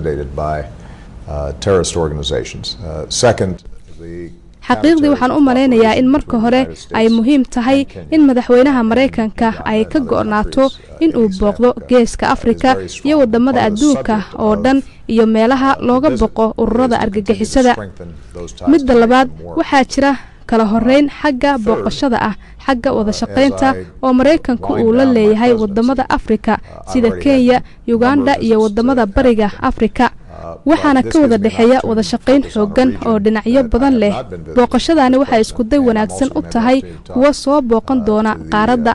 By terrorist organizations. Second, the Xaqiiqdii, waxaan u malaynayaa in marka hore ay muhiim tahay in madaxweynaha Maraykanka ay ka go'naato in uu booqdo Geeska Afrika iyo wadamada adduunka oo dhan iyo meelaha looga boqo ururada argagixisada. Midda labaad, waxaa jira kala horeyn xagga booqashada ah, xagga wadashaqaynta oo Maraykanku uu la leeyahay wadamada Afrika sida Kenya, Uganda iyo wadamada Bariga Afrika, waxaana ka wada dhexeeya wadashaqayn xooggan oo dhinacyo badan leh. Booqashadaani waxay iskuday wanaagsan u tahay kuwa soo booqan doona qaaradda.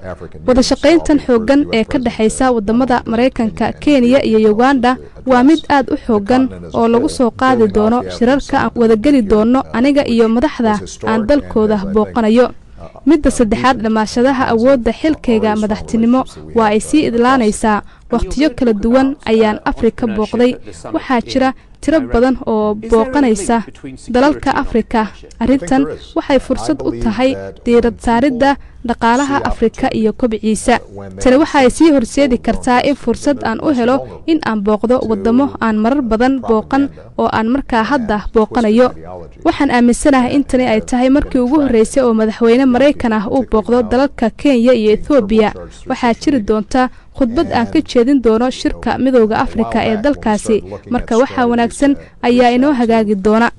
Wadashaqayntan xooggan ee ka dhexaysa wadamada Maraykanka, Kenya iyo Uganda waa mid aad u xooggan oo lagu soo qaadi doono shirarka aan wadageli doono aniga iyo madaxda aan dalkooda booqanayo. Midda saddexaad, dhammaashadaha awoodda xilkayga madaxtinimo waa ay sii idlaanaysaa. Wakhtiyo kala duwan ayaan Afrika booqday. Waxaa jira tiro badan oo booqanaysa dalalka Afrika. Arrintan waxay fursad u tahay diirad saaridda dhaqaalaha Afrika iyo kobciisa. Tani waxay sii horseedi kartaa in fursad aan u helo in aan booqdo waddamo aan marar badan booqan oo aan markaa hadda booqanayo. Waxaan aaminsanahay in tani ay tahay markii ugu horreysay oo madaxweyne Maraykan ah uu booqdo dalalka Kenya iyo Ethoobiya. Waxaa jiri doonta khudbad aan ka jeedin doono shirka Midowda Afrika ee dalkaasi. Marka waxaa wanaagsan ayaa inoo hagaagi doona.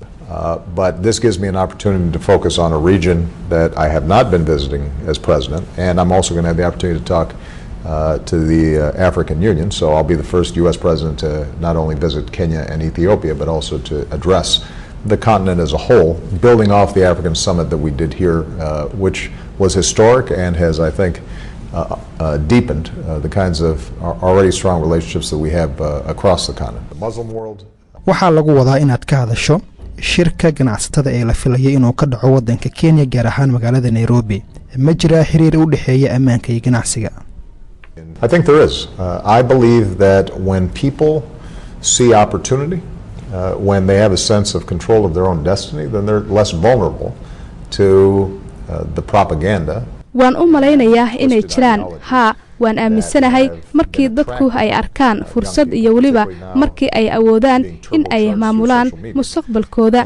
But this gives me an opportunity to focus on a region that I have not been visiting as president, and I'm also going to have the opportunity to talk to the African Union. So I'll be the first U.S. president to not only visit Kenya and Ethiopia, but also to address the continent as a whole, building off the African summit that we did here, which was historic and has, I think, deepened the kinds of already strong relationships that we have across the continent. The Muslim world. Waxaa lagu wadaa inaad ka hadasho shirka ganacsatada ee la filayay inuu ka dhaco waddanka Kenya, gaar ahaan magaalada Nairobi. Ma jiraa xiriir u dhexeeya ammaanka iyo ganacsiga? I think there is. I believe that when people see opportunity, when they have a sense of control of their own destiny, then they're less vulnerable to the propaganda. Waan u malaynayaa inay jiraan. Haa, waan aaminsanahay markii dadku ay arkaan fursad iyo weliba markii ay awoodaan in ay maamulaan mustaqbalkooda,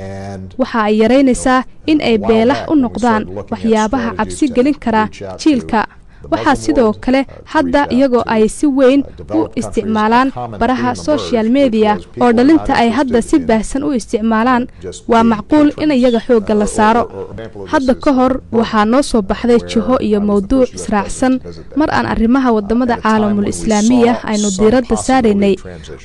waxa ay yaraynaysaa in ay beelah u noqdaan waxyaabaha cabsi gelin kara jiilka. Waxaa sidoo kale hadda iyagoo ay si weyn u isticmaalaan baraha social media oo dhalinta ay hadda si baahsan u isticmaalaan, waa macquul in iyaga xoogga la saaro. Hadda ka hor waxaa noo soo baxday jiho iyo mowduuc israacsan mar aan arrimaha wadamada caalamul islaamiya aynu diiradda saaraynay,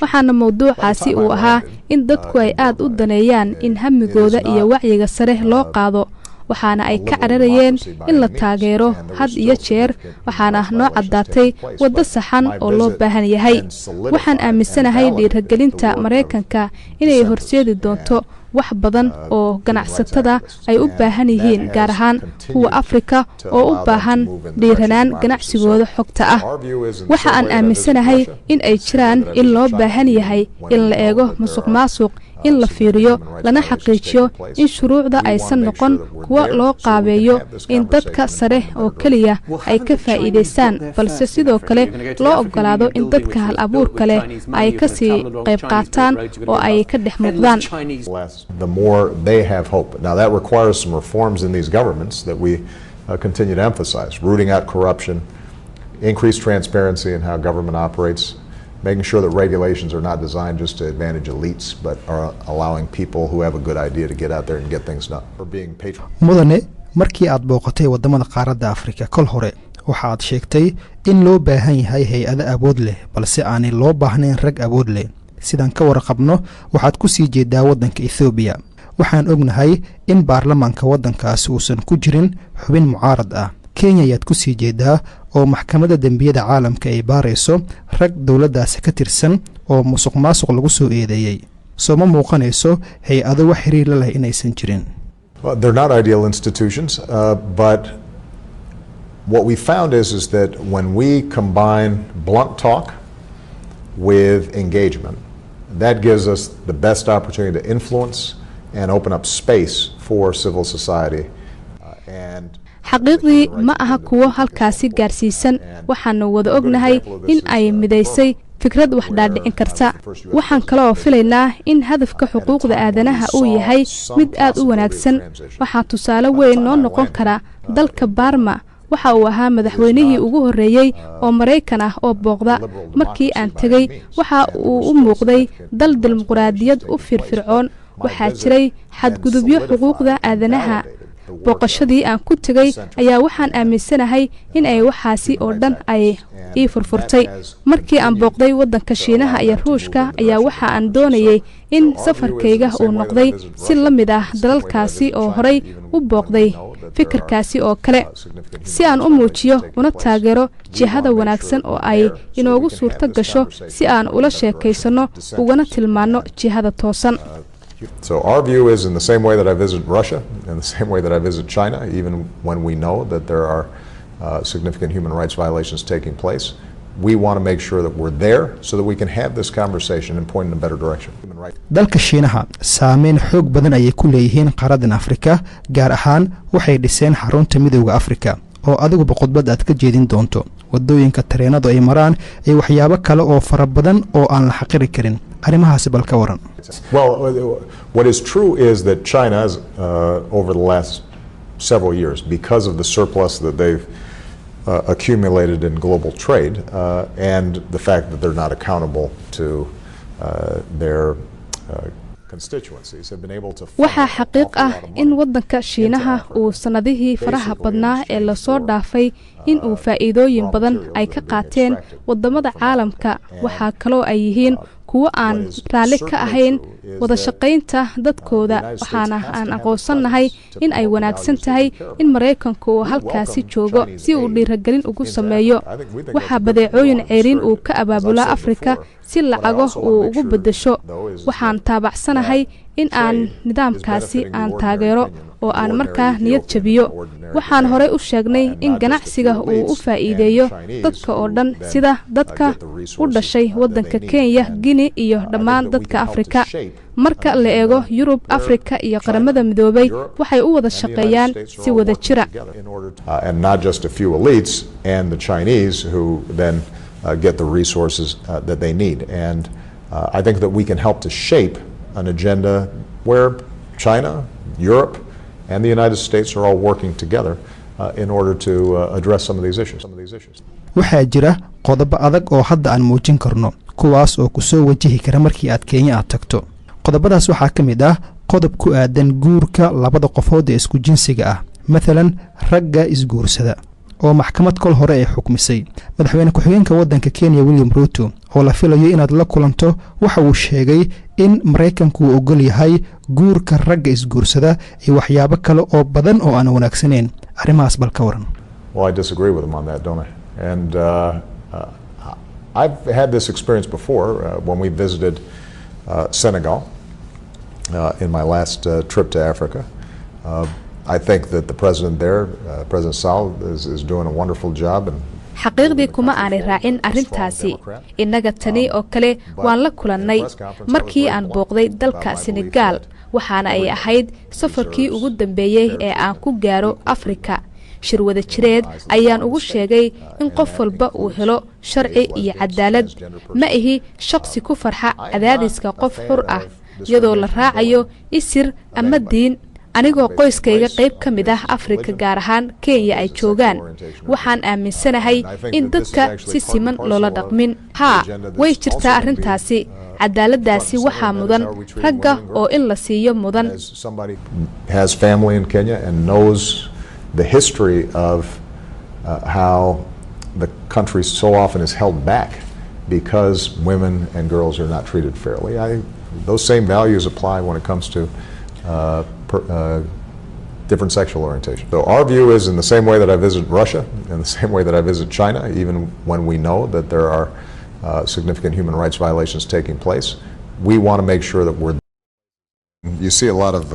waxaana mowduucaasi uu ahaa in dadku ay aad u daneeyaan in hamigooda iyo wacyiga sare loo qaado, waxaana ay ka cararayeen in la taageero had iyo jeer. Waxaana noo caddaatay waddo saxan oo loo baahan yahay. Waxaan aaminsanahay dhiiragelinta Maraykanka inay horseedi doonto wax badan oo ganacsatada ay u baahan yihiin, gaar ahaan kuwa Afrika oo u baahan dhiiranaan ganacsigooda xogta ah. Waxa aan aaminsanahay in ay jiraan in loo baahan yahay in la eego musuq maasuq, in la fiiriyo lana xaqiijiyo in shuruucda aysan noqon kuwa loo qaabeeyo in dadka sare oo keliya ay ka faa'iidaystaan, balse sidoo kale loo ogolaado in dadka hal abuurka leh ay ka sii qayb qaataan oo ay ka dhex muuqdaan. The more they have hope. Now, that requires some reforms in these governments that we continue to emphasize: rooting out corruption, increased transparency in how government operates, making sure that regulations are not designed just to advantage elites, but are allowing people who have a good idea to get out there and get things done. Or being patron. Mudane, markii aad booqatay waddamada qaaradda Afrika kol hore, waxa aad sheegtay in loo baahan yahay hay'ado awood leh, balse aanay loo baahnayn rag awood leh. Sidaan ka warqabno, waxaad ku sii jeedaa waddanka Ethoobiya. Waxaan ognahay in baarlamaanka waddankaasi uusan ku jirin xubin mucaarad ah. Kenya ayaad ku sii jeedaa oo Maxkamadda Dembiyada Caalamka ay baarayso rag dowladdaasi ka tirsan oo musuq maasuq lagu soo eedeeyey. Soo ma muuqanayso hay'ado wax xiriir la leh inaysan jirin? Well, they're not ideal institutions, but what we found is that when we combine blunt talk with engagement, that gives us the best opportunity to influence and open up space for civil society. And Xaqiiqdii, ma aha kuwo halkaasi gaarsiisan. Waxaanu wada ognahay in ay midaysay Fikrad wax dhaadhicin karta. Waxaan kale oo filaynaa in hadafka xuquuqda aadanaha uu yahay mid aad u wanaagsan. Waxaa tusaale weyn noo noqon kara dalka Barma. Waxa uu ahaa madaxweynihii ugu horreeyey oo Maraykan ah oo booqda. Markii aan tegey, waxa uu u muuqday dal dimuqraadiyad u firfircoon. Waxaa jiray xadgudubyo xuquuqda aadanaha. Booqashadii aan ku tegey ayaa waxaan aaminsanahay in ay waxaasi oo dhan ay ii furfurtay. Markii aan booqday waddanka Shiinaha iyo Ruushka ayaa waxa aan doonayay in safarkayga uu noqday si la mid ah dalalkaasi oo horay u booqday fikirkaasi oo kale, si aan u muujiyo una taageero jihada wanaagsan oo ay inoogu suurto gasho, si aan ula sheekaysanno ugana tilmaanno jihada toosan. So our view is, in the same way that I visit Russia, in the same way that I visit China, even when we know that there are significant human rights violations taking place, we want to make sure that we're there so that we can have this conversation and point in a better direction. Dalka Shiinaha saameyn xoog badan ayay ku leeyihiin qaaradan Afrika. Gaar ahaan waxay dhiseen xarunta Midowda Afrika oo adiguba khudbad aad ka jeedin doonto, waddooyinka tareenadu ay maraan iyo waxyaabo kale oo fara badan oo aan la xaqiri karin. Arrimahaasi bal ka waran. Well, what is true is that China, has, over the last several years, because of the surplus that they've accumulated in global trade and the fact that they're not accountable to their constituencies, have been able to Waxaa xaqiiq ah in waddanka Shiinaha uu sannadihii faraha badnaa ee lasoo dhaafay in uu faa'iidooyin badan ay ka qaateen waddamada caalamka. Waxaa kaloo ay yihiin kuwo aan raalli ka ahayn wada shaqaynta dadkooda, waxaana aan aqoonsannahay in ay wanaagsan tahay in Maraykanku uu halkaasi joogo si uu dhiiragelin ugu sameeyo. Waxaa badeecooyin ceyriin uu ka abaabulaa Afrika si lacago uu ugu beddesho. Waxaan taabacsanahay in aan nidaamkaasi aan taageero oo aan markaa niyad jabiyo. Waxaan horey u sheegnay in ganacsiga uu u faa'iideeyo dadka oo dhan, sida dadka u dhashay waddanka Kenya, Guinea iyo dhammaan dadka Afrika. Marka la eego Yurub, Afrika iyo Qaramada Midoobay, waxay u wada shaqeeyaan si wada jira. And not just a few elites and the Chinese who then get the resources that they need. And I think that we can help to shape an agenda where China, Europe, and the United States are all working together in order to address some of these issues. Some of these issues. Waxaa jira qodobo adag oo hadda aan muujin karno, kuwaas oo ku soo wajihi kara markii aad Kenya aad tagto. Qodobadaas waxaa ka mid ah qodob ku aadan guurka labada qofood ee isku jinsiga ah, mathalan ragga isguursada, oo maxkamad kol hore ay xukmisay. Madaxweyne ku-xigeenka waddanka Kenya, William Ruto, oo la filayo inaad la kulanto, waxa uu sheegay in Maraykanku uu ogol yahay guurka ragga isguursada iyo waxyaabo kale oo badan oo aan wanaagsanayn. Arrimahaas bal ka waran. Well, I disagree with him on that, don't I? And I've had this experience before when we visited Senegal in my last trip to Africa. I think that the president there, President Sall, is doing a wonderful job. And Xaqiiqdii kuma aanay raacin arrintaasi. Innaga tani oo kale waan la kulannay markii aan booqday dalka Senegaal, waxaana ay ahayd safarkii ugu dambeeyey ee aan ku gaaro Afrika. Shir wada jireed ayaan ugu sheegay in qof walba uu helo sharci iyo cadaalad. Ma ihi shaqsi ku farxa cadaadiska qof xur ah iyadoo la raacayo isir ama diin. Anigoo qoyskayga qayb ka mid ah Afrika, gaar ahaan Kenya, ay joogaan, waxaan aaminsanahay in dadka si siman loola dhaqmin. Haa, way jirtaa arrintaasi. Cadaaladdaasi waxaa mudan ragga oo in la siiyo mudan. Has family in Kenya and knows the history of how the country so often is held back because women and girls are not treated fairly. Those same values apply when it comes to different sexual orientation. So our view is, in the same way that I visit Russia, in the same way that I visit China, even when we know that there are significant human rights violations taking place, we want to make sure that we're You see a lot of,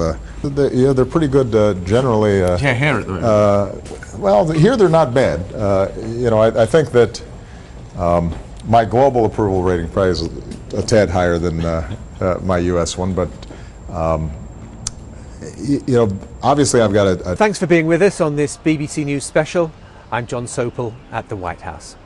yeah, they're pretty good generally. Yeah, here at the moment. Well, here they're not bad. I think that my global approval rating probably is a tad higher than my U.S. one, but obviously I've got a Thanks for being with us on this BBC News special. I'm Jon Sopel at the White House.